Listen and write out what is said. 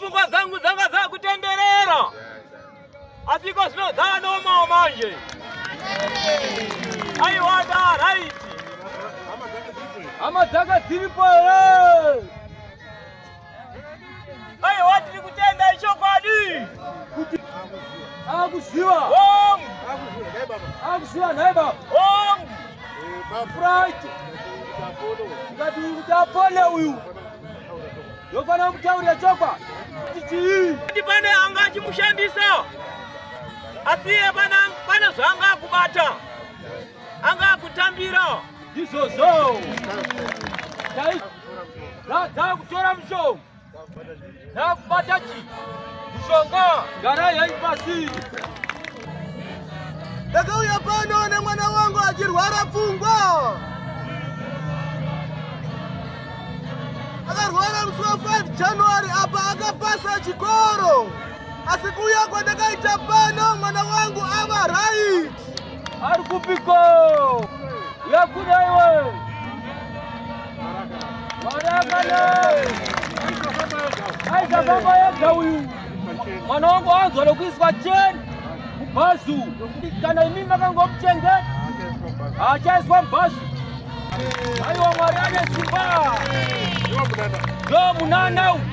Pfungwa dzangu dzanga dzakutenderera. Asi iko zvino dzanomawo manje. Aiwa da right. Hama dzanga dziripo here? Aiwa tiri kutenda ichokwadi. Kuti akuziva. Hongu. Akuziva nhai baba. Hongu. Right. Ngati uyu kuti apone uyu. Ndofanira kutaurira chokwa kuti chii. Kuti pane anga achimushandisa. Asi iye pane zvaanga akubata. Anga akutambira. Ndizvozvo. Dzakutora mushonga. Dzakubata chi. Mushonga. Garai hai pasi. Ndakauya pano nemwana wangu achirwara pfungwa. Akarwara musi wa 5 January apa akapasa chikoro. Asi kuuya kwandakaita pano mwana wangu ava right. Ari kupiko? Yakuda iwe. Mwarakane. Aisafamba yega uyu. Mwana wangu anzwa nekuiswa cheni mubhazi. Kana imi makangomuchengeta haachaiswa mubhazi. Aiwa Mwari ane simba. Ndo munana uyu.